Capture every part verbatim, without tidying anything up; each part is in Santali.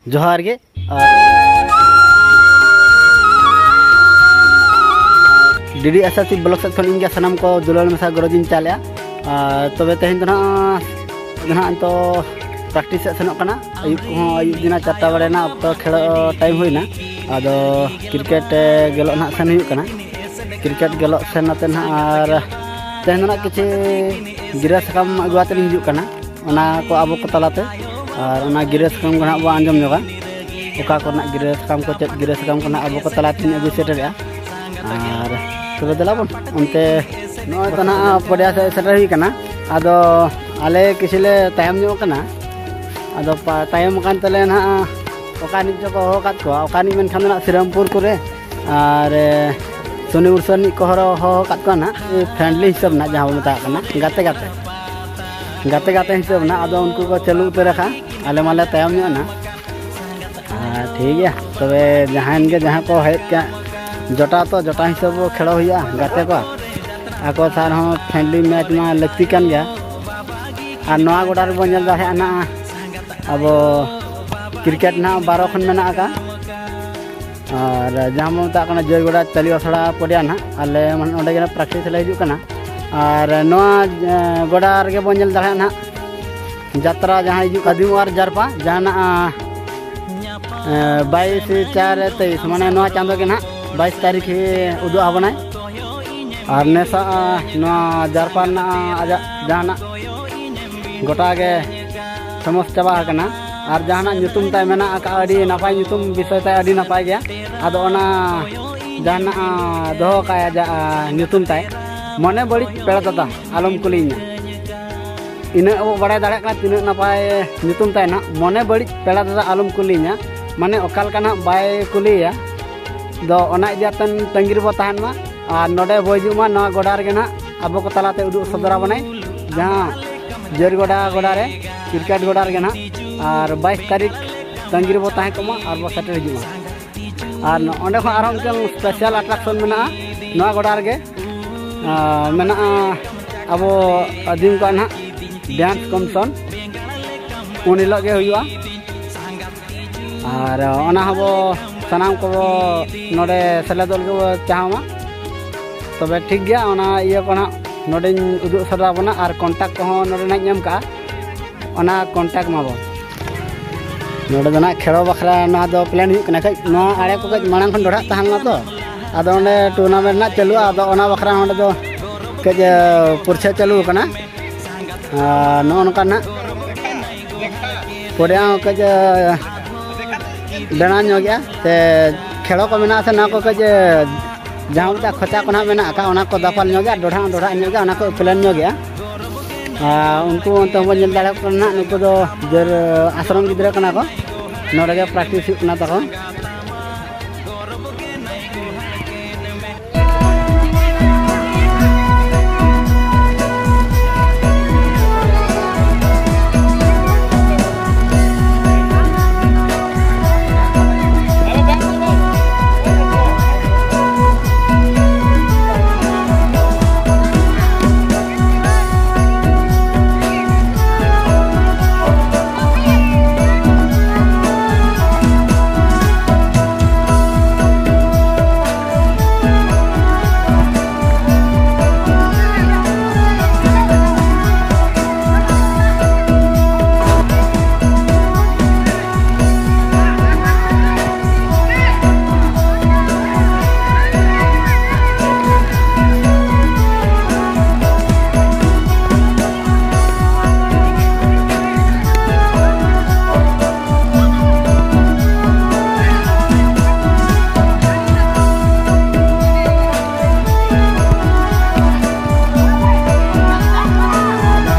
ᱡᱚᱦᱟᱨ ᱜᱮ᱾ ᱟᱨ ᱰᱤᱰᱤ ᱟᱥᱟᱥᱤ ᱵᱞᱚᱠ ᱥᱮᱫ ᱠᱷᱚᱱ ᱤᱧ ᱜᱮ ᱥᱟᱱᱟᱢ ᱠᱚ ᱫᱩᱞᱟᱹᱲ ᱢᱮᱥᱟ ᱜᱚᱨᱚᱡᱽ ᱤᱧ ᱪᱟᱞᱮᱜᱼᱟ᱾ ᱟᱨ ᱛᱚᱵᱮ ᱛᱮᱦᱮᱧ ᱫᱚ ᱱᱟᱦᱟᱜ, ᱫᱚ ᱱᱟᱦᱟᱜ ᱱᱤᱛᱚᱜ ᱯᱨᱮᱠᱴᱤᱥ ᱥᱮᱫ ᱥᱮᱱᱚᱜ ᱠᱟᱱᱟ᱾ ᱟᱹᱭᱩᱵ ᱠᱚᱦᱚᱸ ᱟᱹᱭᱩᱵ ᱫᱤᱱᱟ ᱪᱟᱨᱴᱟ ᱵᱟᱡᱮ ᱱᱟ ᱚᱠᱛᱚ ᱠᱷᱮᱞ ᱴᱟᱭᱤᱢ ᱦᱩᱭᱱᱟ᱾ ᱟᱫᱚ ᱠᱨᱤᱠᱮᱴ ᱜᱮᱞᱚᱜ ᱱᱟᱦᱟᱜ ᱥᱮᱱ ᱦᱩᱭᱩᱜ ᱠᱟᱱᱟ᱾ ᱠᱨᱤᱠᱮᱴ ᱜᱮᱞᱚᱜ ᱥᱮᱱ ᱱᱟᱛᱮ ᱱᱟᱦᱟᱜ ᱟᱨ ᱛᱮᱦᱮᱧ ᱫᱚ ᱱᱟᱦᱟᱜ ᱠᱤᱪᱷᱩ ᱜᱤᱨᱟᱹ ᱥᱟᱠᱟᱢ ᱟᱹᱜᱩ ᱠᱟᱛᱮ ᱞᱤᱧ ᱦᱤᱡᱩᱜ ᱠᱟᱱᱟ᱾ ᱚᱱᱟ ᱠᱚ ᱟᱵᱚ ᱠᱚ ᱛᱟᱞᱟᱛᱮ, ᱟᱨ ᱚᱱᱟ ᱜᱤᱨᱟᱹ ᱥᱟᱠᱟᱢ ᱠᱚ ᱱᱟᱦᱟᱜ ᱵᱚᱱ ᱟᱸᱡᱚᱢ ᱧᱚᱜᱟ, ᱚᱠᱟ ᱠᱚᱨᱮᱱᱟᱜ ᱜᱤᱨᱟᱹ ᱥᱟᱠᱟᱢ ᱠᱚ, ᱪᱮᱫ ᱜᱤᱨᱟᱹ ᱥᱟᱠᱟᱢ ᱠᱚ ᱱᱟᱦᱟᱜ ᱟᱵᱚ ᱠᱚ ᱛᱟᱞᱟᱛᱮᱧ ᱟᱹᱜᱩ ᱥᱮᱴᱮᱨᱮᱜᱼᱟ᱾ ᱟᱨ ᱛᱚᱵᱮ ᱫᱮᱞᱟ ᱵᱚᱱ ᱚᱱᱛᱮ, ᱱᱚᱜᱼᱚᱭ ᱛᱚ ᱱᱟᱦᱟᱜ ᱯᱚᱰᱤᱭᱟ ᱥᱮᱫ ᱥᱮᱴᱮᱨ ᱦᱩᱭ ᱠᱟᱱᱟ᱾ ᱟᱫᱚ ᱟᱞᱮ ᱠᱤᱪᱷᱩ ᱞᱮ ᱛᱟᱭᱚᱢ ᱧᱚᱜ ᱠᱟᱱᱟ᱾ ᱟᱫᱚ ᱯᱟ-, ᱛᱟᱭᱚᱢ ᱟᱠᱟᱱ ᱛᱮᱞᱮ ᱱᱟᱦᱟᱜ ᱚᱠᱟ ᱱᱤᱡ ᱪᱚᱠᱚ ᱦᱚᱦᱚ ᱟᱠᱟᱫ ᱠᱚᱣᱟ, ᱚᱠᱟ ᱱᱤᱡ ᱢᱮᱱᱠᱷᱟᱱ ᱫᱚ ᱱᱟᱦᱟᱜ ᱥᱤᱨᱟᱢᱯᱩᱨ ᱠᱚᱨᱮ ᱟᱨ, ᱮ, ᱥᱚᱱᱤ ᱩᱲᱥᱚᱱ ᱨᱤᱱᱤᱡ ᱠᱚ ᱦᱚᱨᱚ-, ᱦᱚᱦᱚ ᱟᱠᱟᱫ ᱠᱚᱣᱟ ᱱᱟᱦᱟᱜ᱾ ᱯᱷᱨᱮᱱᱰᱞᱤ ᱦᱤᱥᱟᱹᱵ ᱱᱟᱦᱟᱜ, ᱡᱟᱦᱟᱸ ᱵᱚᱱ ᱢᱮᱛᱟᱜ ᱠᱟᱱᱟ, ᱜᱟᱛᱮ ᱜᱟᱛᱮ, ᱜᱟᱛᱮ ᱜᱟᱛᱮ ᱦᱤᱥᱟᱹᱵ ᱱᱟᱦᱟᱜ᱾ ᱟᱫᱚ ᱩᱱᱠᱩ ᱠᱚ ᱪᱟᱹᱞᱩ ᱩᱛᱟᱹᱨ ᱟᱠᱟᱫᱼᱟ, ᱟᱞᱮ ᱢᱟᱞᱮ ᱛᱟᱭᱚᱢ ᱧᱚᱜ ᱮᱱᱟ᱾ ᱟᱨ ᱴᱷᱤᱠ ᱜᱮᱭᱟ, ᱛᱚᱵᱮ ᱡᱟᱦᱟᱸᱭ ᱜᱮ ᱡᱟᱦᱟᱸ ᱠᱚ ᱦᱮᱡ ᱠᱟᱜ, ᱡᱚᱴᱟᱣ ᱛᱚ ᱡᱚᱴᱟᱣ ᱦᱤᱥᱟᱹᱵ ᱵᱚ ᱠᱷᱮᱞᱳ ᱦᱩᱭᱩᱜᱼᱟ, ᱜᱟᱛᱮ ᱠᱚ᱾ ᱟᱠᱚ ᱥᱟᱨ ᱦᱚᱸ ᱯᱷᱨᱮᱱᱰᱞᱤ ᱢᱮᱪ ᱢᱟ ᱞᱟᱹᱠᱛᱤ ᱠᱟᱱ ᱜᱮᱭᱟ᱾ ᱟᱨ ᱱᱚᱣᱟ ᱜᱚᱰᱟ ᱨᱮᱵᱚᱱ ᱧᱮᱞ ᱫᱟᱲᱮᱭᱟᱜᱼᱟ ᱱᱟᱦᱟᱜ, ᱟᱵᱚ ᱠᱨᱤᱠᱮᱴ ᱱᱟᱦᱟᱜ ᱵᱟᱨᱚ ᱠᱷᱚᱱ ᱢᱮᱱᱟᱜ ᱟᱠᱟᱫ᱾ ᱟᱨ ᱡᱟᱦᱟᱸ ᱵᱚᱱ ᱢᱮᱛᱟᱜ ᱠᱟᱱᱟ ᱡᱚᱭᱜᱚᱰᱟ ᱛᱟᱹᱞᱤ ᱟᱥᱲᱟ ᱯᱚᱰᱤᱭᱟ ᱱᱟᱦᱟᱜ, ᱟᱞᱮ ᱚᱸᱰᱮ ᱜᱮ ᱯᱨᱮᱠᱴᱤᱥ ᱞᱮ ᱦᱤᱡᱩᱜ ᱠᱟᱱᱟ᱾ ᱟᱨ ᱱᱚᱣᱟ, ᱮ, ᱜᱚᱰᱟ ᱨᱮᱜᱮ ᱵᱚᱱ ᱧᱮᱞ ᱫᱟᱲᱮᱭᱟᱜᱼᱟ ᱱᱟᱦᱟᱜ ᱡᱟᱛᱨᱟ ᱡᱟᱦᱟᱸ ᱦᱤᱡᱩᱜ ᱟᱹᱫᱤᱢ ᱟᱨ ᱡᱟᱨᱯᱟ, ᱡᱟᱦᱟᱱᱟᱜ, ᱮ, ᱵᱟᱭᱤᱥ ᱪᱟᱨ ᱛᱮᱭᱤᱥ, ᱢᱟᱱᱮ ᱱᱚᱣᱟ ᱪᱟᱸᱫᱳ ᱜᱮ ᱱᱟᱦᱟᱜ ᱵᱟᱭᱤᱥ ᱛᱟᱹᱨᱤᱠᱷ ᱩᱫᱩᱜ ᱟᱵᱚᱱᱟᱭ᱾ ᱟᱨ ᱱᱮᱥᱟᱜ, ᱮ, ᱱᱚᱣᱟ ᱡᱟᱨᱯᱟ ᱨᱮᱱᱟᱜ ᱟᱡᱟᱜ ᱡᱟᱦᱟᱱᱟᱜ ᱜᱚᱴᱟ ᱜᱮ ᱯᱷᱮᱢᱟᱥ ᱪᱟᱵᱟ ᱟᱠᱟᱱᱟ᱾ ᱟᱨ ᱡᱟᱦᱟᱱᱟᱜ ᱧᱩᱛᱩᱢ ᱛᱟᱭ ᱢᱮᱱᱟᱜ ᱟᱠᱟᱫ, ᱟᱹᱰᱤ ᱱᱟᱯᱟᱭ ᱧᱩᱛᱩᱢ, ᱵᱤᱥᱚᱭ ᱛᱟᱭ ᱟᱹᱰᱤ ᱱᱟᱯᱟᱭ ᱜᱮᱭᱟ᱾ ᱟᱫᱚ ᱚᱱᱟ ᱡᱟᱦᱟᱱᱟᱜ, ᱮ, ᱫᱚᱦᱚ ᱠᱟᱜᱼᱟ ᱟᱡᱟᱜ, ᱮ, ᱧᱩᱛᱩᱢ ᱛᱟᱭ, ᱢᱚᱱᱮ ᱵᱟᱹᱲᱤᱡ ᱯᱮᱲᱟ ᱫᱟᱫᱟ ᱟᱞᱚᱢ ᱠᱩᱞᱤᱧᱟ᱾ ᱤᱱᱟᱹᱜ ᱟᱵᱚ ᱵᱟᱲᱟᱭ ᱫᱟᱲᱮᱭᱟᱜ ᱠᱟᱱᱟ ᱛᱤᱱᱟᱹᱜ ᱱᱟᱯᱟᱭ ᱧᱩᱛᱩᱢ ᱛᱟᱭ ᱱᱟᱜ, ᱢᱚᱱᱮ ᱵᱟᱹᱲᱤᱡ ᱯᱮᱲᱟ ᱫᱟᱫᱟ ᱟᱞᱚᱢ ᱠᱩᱞᱤᱧᱟ᱾ ᱢᱟᱱᱮ ᱚᱠᱟ ᱞᱮᱠᱟ ᱱᱟᱜ ᱵᱟᱭ ᱠᱩᱞᱤᱭᱟ, ᱫᱚ ᱚᱱᱟ ᱤᱫᱤ ᱟᱛᱮᱱ ᱛᱟᱺᱜᱤ ᱨᱮᱵᱚ ᱛᱟᱦᱮᱱ ᱢᱟ᱾ ᱟᱨ ᱱᱚᱰᱮ ᱵᱚ ᱦᱤᱡᱩᱜ ᱢᱟ, ᱱᱚᱣᱟ ᱜᱚᱰᱟ ᱨᱮᱜᱮ ᱱᱟᱜ ᱟᱵᱚ ᱠᱚ ᱛᱟᱞᱟᱛᱮ ᱩᱫᱩᱜ ᱥᱚᱫᱚᱨ ᱟᱵᱚᱱᱟᱭ, ᱡᱟᱦᱟᱸ ᱡᱟᱹᱨ ᱜᱚᱰᱟ, ᱜᱚᱰᱟ ᱨᱮ, ᱠᱨᱤᱠᱮᱴ ᱜᱚᱰᱟ ᱨᱮᱜᱮ ᱱᱟᱜ᱾ ᱟᱨ ᱵᱟᱭᱤᱥ ᱛᱟᱹᱨᱤᱠᱷ ᱛᱟᱺᱜᱤ ᱨᱮᱵᱚ ᱛᱟᱦᱮᱸ ᱠᱚᱜ ᱢᱟ ᱟᱨ ᱵᱚ ᱥᱮᱴᱮᱨ ᱦᱤᱡᱩᱜ ᱢᱟ᱾ ᱟᱨ ᱱᱚ-, ᱚᱸᱰᱮ ᱠᱷᱚᱱ ᱟᱨᱦᱚᱸ ᱢᱤᱫᱴᱟᱝ special attraction ᱢᱮᱱᱟᱜᱼᱟ ᱱᱚᱣᱟ ᱜᱚᱰᱟ ᱨᱮᱜᱮ᱾ ᱟᱨ ᱢᱮᱱᱟᱜᱼᱟ ᱟᱵᱚ ᱟᱹᱫᱤᱢ ᱠᱚᱣᱟᱜ ᱱᱟᱦᱟᱜ dance competition, ᱩᱱ ᱦᱤᱞᱳᱜ ᱜᱮ ᱦᱩᱭᱩᱜᱼᱟ᱾ ᱟᱨ ᱚᱱᱟ ᱦᱚᱸᱵᱚ ᱥᱟᱱᱟᱢ ᱠᱚᱵᱚ ᱱᱚᱰᱮ ᱥᱮᱞᱮᱫᱚᱜ ᱞᱟᱹᱜᱤᱫ ᱵᱚ ᱪᱟᱦᱟᱣᱟ᱾ ᱛᱚᱵᱮ ᱴᱷᱤᱠ ᱜᱮᱭᱟ, ᱚᱱᱟ ᱤᱭᱟᱹ ᱠᱚ ᱱᱟᱦᱟᱜ ᱱᱚᱰᱮᱧ ᱩᱫᱩᱜ ᱥᱚᱫᱚᱨ ᱟᱵᱚᱱᱟ ᱟᱨ ᱠᱚᱱᱴᱟᱠᱴ ᱠᱚᱦᱚᱸ ᱱᱚᱰᱮ ᱱᱟᱦᱟᱜ ᱤᱧ ᱮᱢ ᱠᱟᱜᱼᱟ, ᱚᱱᱟ ᱠᱚᱱᱴᱟᱠᱴ ᱢᱟᱵᱚ᱾ ᱱᱚᱰᱮ ᱫᱚ ᱱᱟᱦᱟᱜ ᱠᱷᱮᱲᱚ ᱵᱟᱠᱷᱨᱟ ᱱᱚᱣᱟ ᱫᱚ ᱯᱞᱮᱱ ᱦᱩᱭᱩᱜ ᱠᱟᱱᱟ᱾ ᱠᱟᱹᱡ ᱱᱚᱣᱟ ᱟᱲᱮ ᱠᱚ ᱠᱟᱹᱡ ᱢᱟᱲᱟᱝ ᱠᱷᱚᱱ ᱰᱚᱰᱷᱟᱜ ᱛᱟᱦᱮᱸ ᱞᱮᱱᱟ ᱛᱚ, ᱟᱫᱚ ᱚᱸᱰᱮ ᱴᱩᱨᱱᱟᱢᱮᱱᱴ ᱱᱟᱦᱟᱜ ᱪᱟᱹᱞᱩᱜᱼᱟ, ᱟᱫᱚ ᱚᱱᱟ ᱵᱟᱠᱷᱨᱟ ᱚᱸᱰᱮ ᱫᱚ ᱠᱟᱹᱡ ᱯᱩᱨᱪᱷᱟᱹ ᱪᱟᱹᱞᱩ ᱟᱠᱟᱱᱟ᱾ ᱟᱨ ᱱᱚᱜᱼᱚ ᱱᱚᱝᱠᱟ ᱱᱟᱦᱟᱜ ᱯᱚᱨᱮ ᱦᱚᱸ ᱠᱟᱹᱡ ᱵᱮᱱᱟᱣ ᱧᱚᱜᱮᱜᱼᱟ, ᱥᱮ ᱠᱷᱮᱲᱚ ᱠᱚ ᱢᱮᱱᱟᱜᱼᱟ, ᱥᱮ ᱱᱚᱣᱟ ᱠᱚ ᱠᱟᱹᱡ ᱡᱟᱦᱟᱸ ᱢᱤᱫᱴᱟᱝ ᱠᱷᱚᱪᱟ ᱠᱚ ᱱᱟᱦᱟᱜ ᱢᱮᱱᱟᱜ ᱟᱠᱟᱫ, ᱚᱱᱟ ᱠᱚ ᱫᱟᱯᱟᱞ ᱧᱚᱜᱮᱜᱼᱟ, ᱰᱚᱰᱷᱟᱜ ᱰᱚᱰᱷᱟᱜ ᱧᱚᱜᱮᱜᱼᱟ, ᱚᱱᱟ ᱠᱚ ᱯᱞᱮᱱ ᱧᱚᱜᱮᱜᱼᱟ᱾ ᱟᱨ ᱩᱱᱠᱩ ᱚᱱᱛᱮ ᱦᱚᱸᱵᱚᱱ ᱧᱮᱞ ᱫᱟᱲᱮᱭᱟᱠᱚ ᱠᱟᱱᱟ ᱱᱟᱦᱟᱜ, ᱱᱩᱠᱩ ᱫᱚ ᱡᱟᱹᱨ ᱟᱥᱨᱚᱢ ᱜᱤᱫᱽᱨᱟᱹ ᱠᱟᱱᱟ ᱠᱚ, ᱱᱚᱰᱮ ᱜᱮ ᱯᱨᱮᱠᱴᱤᱥ ᱦᱩᱭᱩᱜ ᱠᱟᱱᱟ ᱛᱟᱠᱚ᱾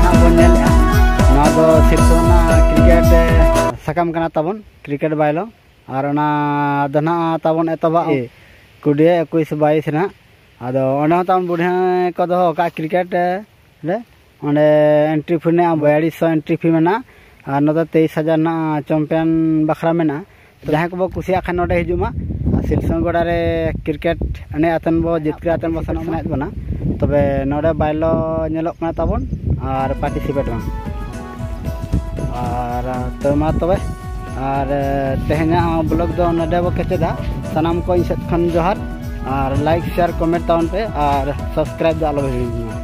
ᱱᱟᱦᱟᱜ ᱵᱚᱱ ᱧᱮᱞᱮᱜᱼᱟ, ᱱᱚᱣᱟ ᱫᱚ ᱥᱤᱨᱥᱚ ᱨᱮᱱᱟᱜ ᱠᱨᱤᱠᱮᱴ ᱥᱟᱠᱟᱢ ᱠᱟᱱᱟ ᱛᱟᱵᱚᱱ, ᱠᱨᱤᱠᱮᱴ ᱵᱟᱭᱞᱚ᱾ ᱟᱨ ᱚᱱᱟ ᱫᱚ ᱱᱟᱦᱟᱜ ᱛᱟᱵᱚᱱ ᱮᱛᱚᱦᱚᱵᱟ ᱠᱩᱰᱤᱭᱟᱹ ᱮᱠᱩᱥ ᱵᱟᱭᱤᱥ ᱨᱮ ᱱᱟᱦᱟᱜ᱾ ᱟᱫᱚ ᱚᱸᱰᱮ ᱦᱚᱸ ᱛᱟᱵᱚᱱ ᱵᱩᱰᱷᱤ ᱠᱚ ᱫᱚᱦᱚ ᱠᱟᱜᱼᱟ ᱠᱨᱤᱠᱮᱴ ᱨᱮ᱾ ᱚᱸᱰᱮ ᱮᱱᱴᱨᱤ ᱯᱷᱤ ᱢᱮᱱᱟᱜᱼᱟ, ᱵᱤᱭᱟᱞᱞᱤᱥ ᱥᱚ ᱮᱱᱴᱨᱤ ᱯᱷᱤ ᱢᱮᱱᱟᱜᱼᱟ᱾ ᱟᱨ ᱱᱚᱛᱮ ᱛᱮᱭᱤᱥ ᱦᱟᱡᱟᱨ ᱨᱮᱱᱟᱜ ᱪᱟᱢᱯᱤᱭᱟᱱ ᱵᱟᱠᱷᱨᱟ ᱢᱮᱱᱟᱜᱼᱟ᱾ ᱡᱟᱦᱟᱸᱭ ᱠᱚᱵᱚ ᱠᱩᱥᱤᱭᱟᱜ ᱠᱷᱟᱱ ᱱᱚᱰᱮ ᱦᱤᱡᱩᱜ ᱢᱟ᱾ ᱟᱨ ᱥᱤᱞᱥᱚᱝ ᱜᱚᱰᱟ ᱨᱮ ᱠᱨᱤᱠᱮᱴ ᱮᱱᱮᱡ ᱟᱛᱮᱱ ᱵᱚ ᱡᱤᱛᱠᱟᱹᱨ ᱟᱛᱮᱱ ᱵᱚ ᱥᱮᱱᱚᱜ ᱥᱟᱱᱟᱭᱮᱫ ᱵᱚᱱᱟ, ᱛᱚᱵᱮ ᱱᱚᱰᱮ ᱵᱟᱭᱞᱚ ᱧᱮᱞᱚᱜ ᱠᱟᱱᱟ ᱛᱟᱵᱚᱱ, ᱟᱨ ᱯᱟᱨᱴᱤᱥᱤᱯᱮᱴ ᱢᱟ᱾ ᱟᱨ ᱛᱚ ᱢᱟ ᱛᱚᱵᱮ ᱟᱨ ᱛᱮᱦᱮᱧᱟᱜ ᱵᱞᱚᱜ ᱫᱚ ᱱᱚᱰᱮ ᱵᱚ ᱠᱮᱪᱮᱫᱟ᱾ ᱥᱟᱱᱟᱢ ᱠᱚ ᱤᱧ ᱥᱮᱫ ᱠᱷᱚᱱ ᱡᱚᱦᱟᱨ, ᱟᱨ ᱞᱟᱭᱤᱠ, ᱥᱮᱭᱟᱨ, ᱠᱚᱢᱮᱱᱴ ᱛᱟᱵᱚᱱ ᱯᱮ, ᱟᱨ ᱥᱟᱵᱥᱠᱨᱟᱭᱤᱵ ᱫᱚ ᱟᱞᱚ ᱯᱮ ᱦᱤᱲᱤᱧᱟ᱾